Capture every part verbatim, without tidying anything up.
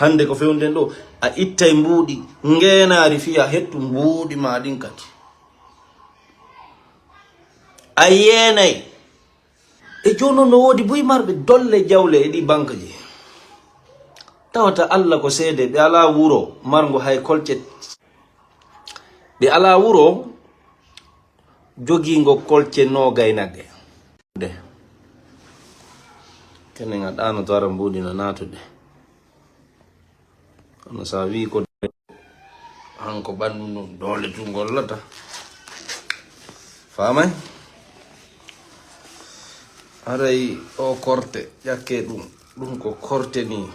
Hannde ko fewnden ɗo, a ittay mbuuɗi ngeenaari fii a hettu mbuuɗi maa ɗin kadi. A yeenay. E jooni non no woodi buy marɓe dolle jawle e ɗi banque ji. Tawata Alla ko seede, ɓe alaa wuro marngo hay kolce. Ɓe alaa wuro jogiingo kolce noogay nagge. De. Kenen a ɗaano to ara mbuuɗi no naatude. Kono so a wii ko hanko ɓanndu ndun doole tun gollata. Faamay? Haray o korte, ƴakke ɗum. Ɗum ko korte ni.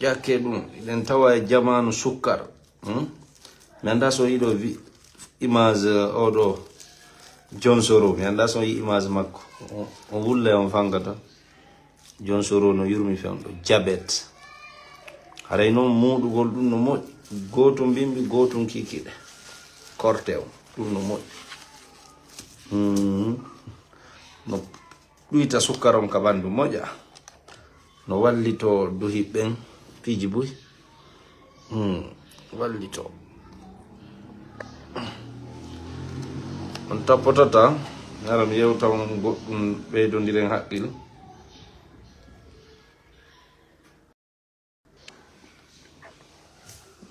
Ƴakke ɗum. Eɗen tawa e jamaanu sukkar. Hmm? Mi anndaa so yiɗo wi-, image, eh, oɗo John Soro. Mi anndaa so yi image makko. O, o wulle on fangata. John Soro no yurmi fewndo. Jabet. Haray noon muuɗugol ɗum no moƴƴi. Gootum mbimbi, gootum kikiɗe. Korte on. Ɗum no moƴƴi. Hmm. No ɗuyta sukkar on ka ɓanndu moƴƴa. No wallito duhi ɓen piiji buy. Hmm, wallito. On tappotata, hara mi yewta on goɗɗum ɓeydondiren haqqil.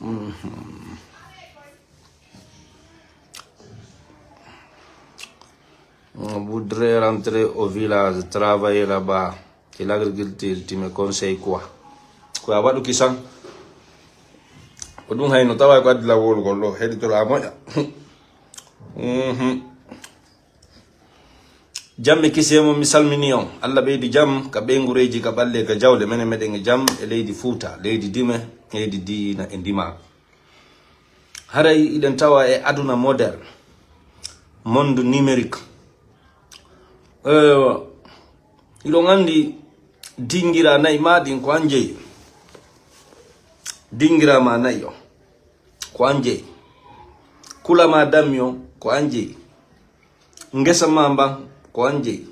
Mhm. On voudrait rentrer au village, travailler là-bas. C'est l'agriculture, tu me conseilles quoi? Ko a waɗu kisan. Ko ɗum hayno tawa ko addi lawol ngol ɗo, heɗitol a moƴƴa. Mhm. Jam e kisiyee mon, mi salmini on. Allah ɓeydu jam ka ɓeyngureeji, ka ɓalli, ka jawle. Menen meɗen e jam e leydi Fuuta, leydi dime, leydi diina e ndimaagu. Haray iɗen tawa e aduna moderne, monde numérique. Eh, iɗon anndi dingira nayi ma ɗin ko an jeyi. Dingira ma nayi on ko an jeyi. Kula ma dammi on ko an jeyi. Ngesa ma mban ko an jeyi.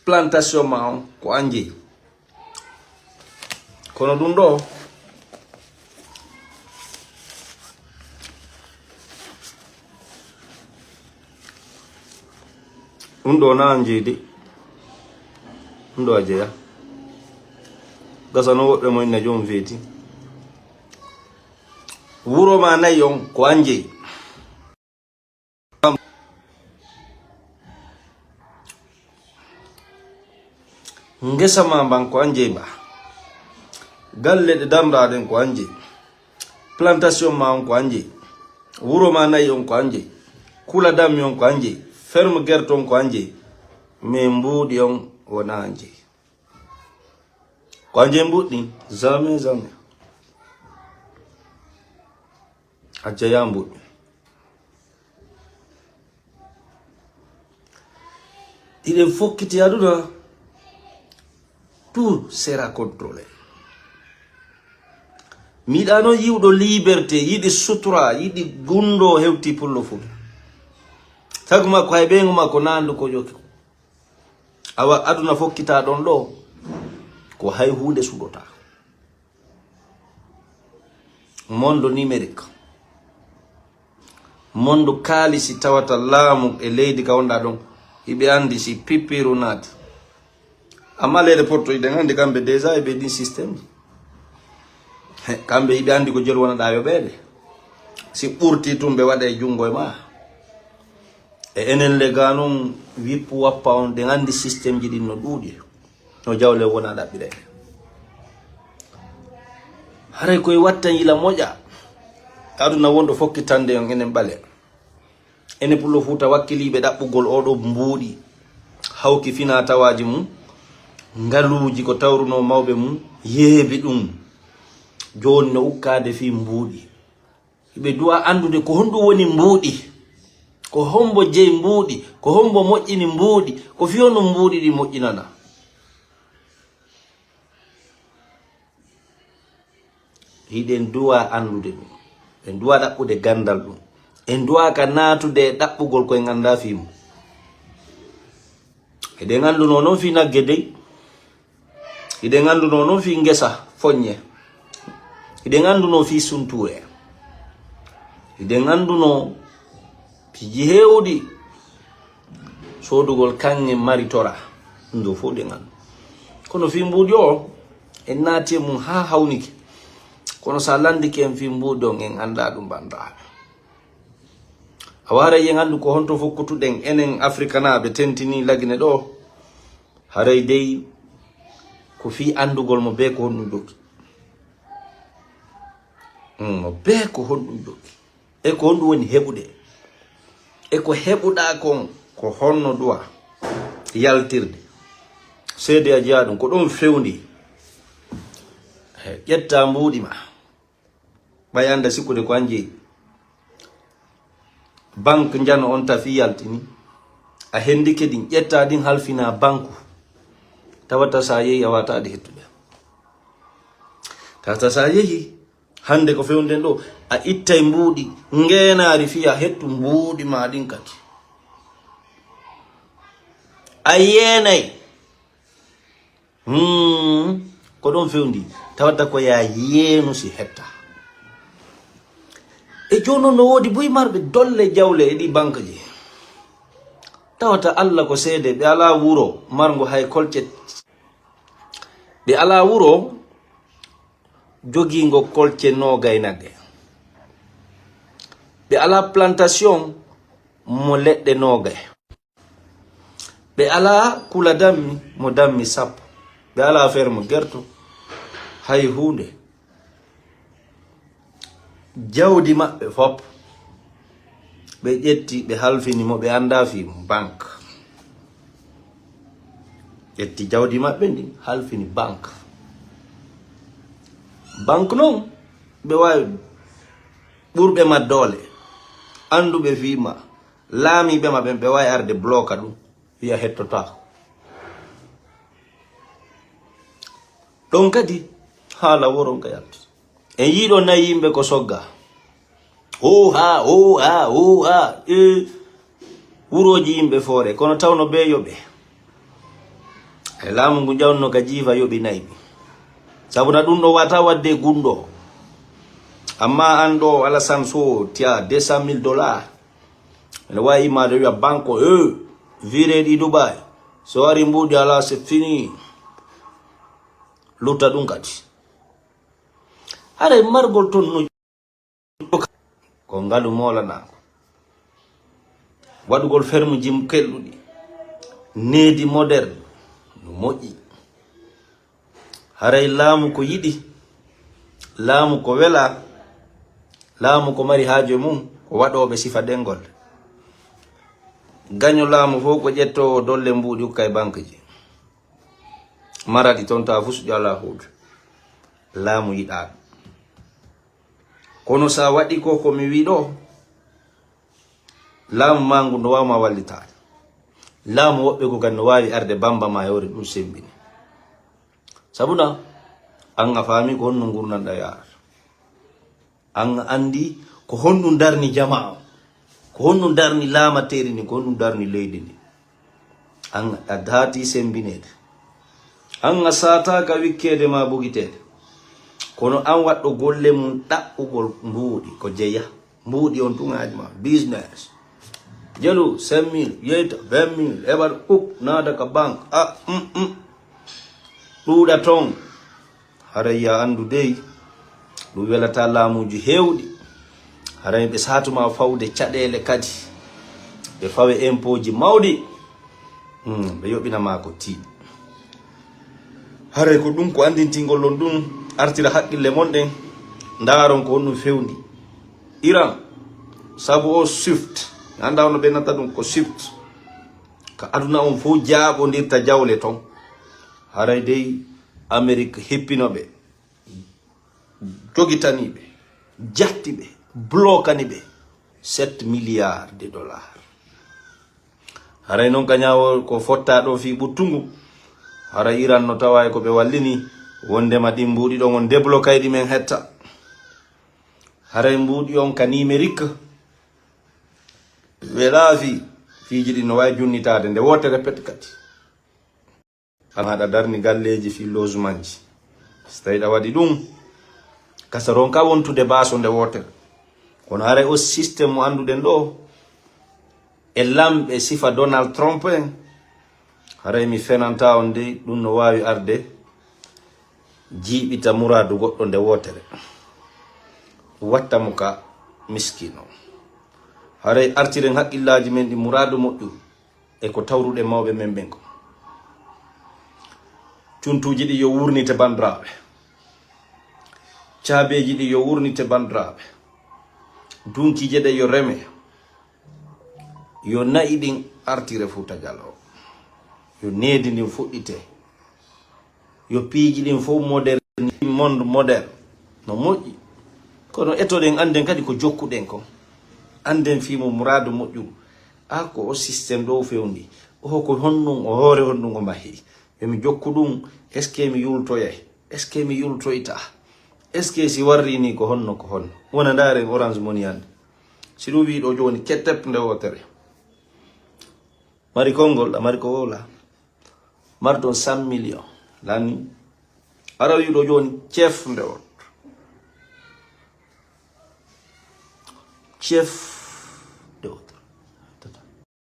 Plantation ma on ko an jeyi. Kono ɗum ɗo, ɗum ɗo na an jeyi de. Ɗum ɗo a jeya. Gasa no woɓɓe mo inna joom feeti. Wuro ma nayi on ko an jeyi. Ngesa ma mban ko an jeyi mba. Galle ɗe damɗa ɗen ko an jeyi. Plantation ma on ko an jeyi. Wuro ma nayi on ko an jeyi. Kula dammi on ko an jeyi. Ferme gerte on ko an jeyi. Mais mbuuɗi on wona an jeyi. Ko an jeyi mbuuɗi ɗin? Jamais, jamais. A jeya mbuuɗi. Hiɗen fokkiti aduna, tout sera contrôlé. Mi yiɗa noon yiwɗo liberté, yiɗi sutura, yiɗi gunndo hewti pullo Fuuta. Sabu makko hay ɓeyngu makko nandu ko ƴoki. Awa aduna fokkita ɗon ɗo, ko hay huunde suɗota. Monde numérique. Monde kaalisi tawata laamu e leydi ka wonɗa ɗon. Hiɓe anndi si pippiru naati. Amma leyɗe Porto hiɗen anndi kamɓe déjà e ɓe ɗin système ji. He, kamɓe hiɓe anndi ko jelu wonanɗa yo ɓeede. Si ɓurti tun ɓe waɗa e junngo e ma. E enen le ga non wippu wappa on, ɗen anndi système ji ɗin no ɗuuɗi. No jawle wona ɗaɓɓirede. Haray koye watta yila moƴa. Aduna wonɗo fokkitande on enen ɓale. Ene pullo Fuuta wakkiliiɓe ɗaɓɓugol oɗo mbuuɗi. Hawki fina tawaaji mum. Ngaluuji ko tawruno mawɓe mum. Yeebi ɗum. Jooni no ukkaade fii mbuuɗi. Hiɓe du'a anndude ko honɗum woni mbuuɗi, ko hombo jeyi mbuuɗi, ko hombo moƴƴini mbuuɗi, ko fii honɗum mbuuɗi ɗi moƴƴinana. Hiɗen du'a anndude ɗum. En du'a ɗaɓɓude ganndal ɗum. En du'a ka naatude e ɗaɓɓugol ko en anndaa fii mum. Eɗen annduno non fii nagge dey. Hiɗen annduno non fii ngesa foññe. Hiɗen annduno fii suntuure. Hiɗen annduno piiji heewɗi soodugol kaŋŋe mari tora. Ɗum ɗoo fof ɗen anndu. Kono fii mbuuɗi o, en naati e mum haa hawnike. Kono so a lanndike en fii mbuuɗi on, en anndaa ɗum banndiraaɓe. Awa haray en anndu ko honto fokkutuɗen enen Afrikanaaɓe tentini Lagine ɗoo. Haray dey ko fii anndugol mo bee ko honɗum jogii. Mm, mo bee ko honɗum jogii. E ko honɗum woni heɓude. E ko heɓuɗaa kon ko honno ɗuwa yaltirde. Seede a jeyaa ɗum, ko ɗum fewndi. He, ƴetta mbuuɗi ma. Ɓay annda sikkude ko an jeyi. Bank njano on tafi yaltini. A hendike ɗin, ƴetta ɗin halfina banku. Tawata sa yehi a wata ɗi hettude. Tawata sa yehi, hannde ko fewnden ɗo, a ittay mbuuɗi, ngeenaari fii a hettu mbuuɗi ma ɗin kadi. A yeenay. Hmm, ko ɗon fewndi. Tawata ko ya yeenu si hetta. E jooni non no woodi buy marɓe dolle jawle e ɗi banque ji. Tawata Alla ko seede, ɓe alaa wuro marngo hay kolce. Ɓe alaa wuro jogiingo kolce noogay nagge. Ɓe alaa plantation mo leɗɗe noogay. Ɓe alaa kula dammi mo dammi sappo. Ɓe alaa ferme gerto hay huunde. Jawdi maɓɓe fop, ɓe ƴetti, ɓe halfini mo, ɓe anndaa fii mo, banque. Ƴetti jawdi maɓɓe ndin, halfini banque. Banque non, ɓe waawi ɓurɓe ma doole, annduɓe fii ma, laamiiɓe ma ɓen, ɓe waawi arde bloka ɗum, wi'a hettotaako. Ɗon kadi, haala woron ka yalti. En yiiɗo nayi yimɓe ko sogga. Hoo haa, hoo haa, hoo haa. E wurooji yimɓe foore, kono tawno bee yoɓe. E laamu ngu jawnno ka jiifa yoɓi nayi. Sabu na ɗum ɗo wata wadde gunɗo. Amma an ɗo Alassane Sow, tiya deux cent mille dollars. Ene waawi immaade wiya banque, e, viré ɗi Dubai. So wari mbuuɗi alaa, c'est fini. Lutta ɗum kadi. Haray margol ton no ko ngalu moolanaango. Waɗugol fermuji kelɗuɗi. Needi moderne no moƴƴi. Haray laamu ko yiɗi, laamu ko wela, laamu ko mari haaju e mum, ko waɗooɓe sifa ɗen golle. Gaño laamu fof ko ƴettoowo dolle mbuuɗi ukka e banque ji. Maraɗi toon tawa fusuƴo alaa huujo. Laamu yiɗaa ɗum. Kono so a waɗi ko ko mi wii ɗoo, laamu maa ngu no waawma wallitaade. Laamu woɓɓe ko kadi no waawi arde bamba ma yawre ɗum semmbini. Sabu na, an a faami ko honno ngurndanɗaa yaarata. An a anndi ko honɗum darni jamaa o. Ko honɗum darni laamateeri ndin, ko honɗum darni leydi ndin. An a daati semmbineede. An a saataaka wikkeede maa bugiteede. Kono an waɗɗo golle mum ɗaɓɓugol mbuuɗi ko jeya. Mbuuɗi on tun haaju ma. Business. Jelu cinq mille, yeyta vingt mille, heɓa ɗum, uk, naata ka banque. A, mm, mm. Ɗuuɗa ton. Haray ya anndu dey, ɗum welata laamuuji heewɗi. Haray ɓe saatuma fawde caɗeele kadi. Ɓe fawe impôtji mawɗi. Hmm, ɓe yoɓina ma ko tiiɗi. Haray ko ɗum ko anndintingol on ɗum, artira haqqille mon ɗen, ndaaron ko honɗum fewndi. Iran, sabu o Swift, mi anndaa hono ɓe nata ɗum ko Swift. Ka aduna on fof jaaɓondirta jawle ton. Haray dey Amerik hippino ɓe, jogitani ɓe, jatti ɓe, blokani ɓe sept milliards de dollars. Haray non ka ñaawo ko fotta ɗo fii ɓuttungu. Haray Iran no tawa e ko ɓe wallini, wondema ɗin mbuuɗi ɗon on déblokay ɗi men hetta. Haray mbuuɗi on ka numérique, ɓe laafi, fiiji ɗin no waawi junnitaade nde wootere pet kadi. An haɗa darni galleeji fii logementji. So tawii ɗa waɗi ɗum, Kasa ronka wontude baaso nde wootere. Kono haray o système mo annduɗen ɗo, e lamɓe sifa Donald Trump en, haray mi fenanta on dey, ɗum no waawi arde jiiɓita muraadu goɗɗo nde wootere, watta mo ka miskino. Haray artiren haqqillaaji men ɗi muraadu moƴƴu e ko tawruɗen mawɓe men ɓen ko. Cuntuuji ɗi yo wurnite bandiraaɓe. Caabeeji ɗi yo wurnite bandiraaɓe. Dunkiije ɗe yo reme. Yo na'i ɗin artire Fuuta Jaloo. Yo needi ndin fuɗɗite. Yo piiji ɗin fof moderne, monde moderne. No moƴƴi. Kono etoɗen, annden kadi ko jokkuɗen kon. Annden fii mo muraadu moƴƴuru. A ko o système ɗo fewndi. O ko honɗum, o hoore honɗum o mahi. Yo mi jokku ɗum, est-ce que mi yultoyay? Est-ce que mi yultoyta? Est-ce que si warri ni ko honno, ko honno? Wona ndaaren Orange Money hannde. Si ɗum wii ɗo jooni, kettep nde wootere. Mari konngol, a mari ko wowla. Marɗon cent millions. Lani. Ara wiɗo jooni, chef nde wot. Chef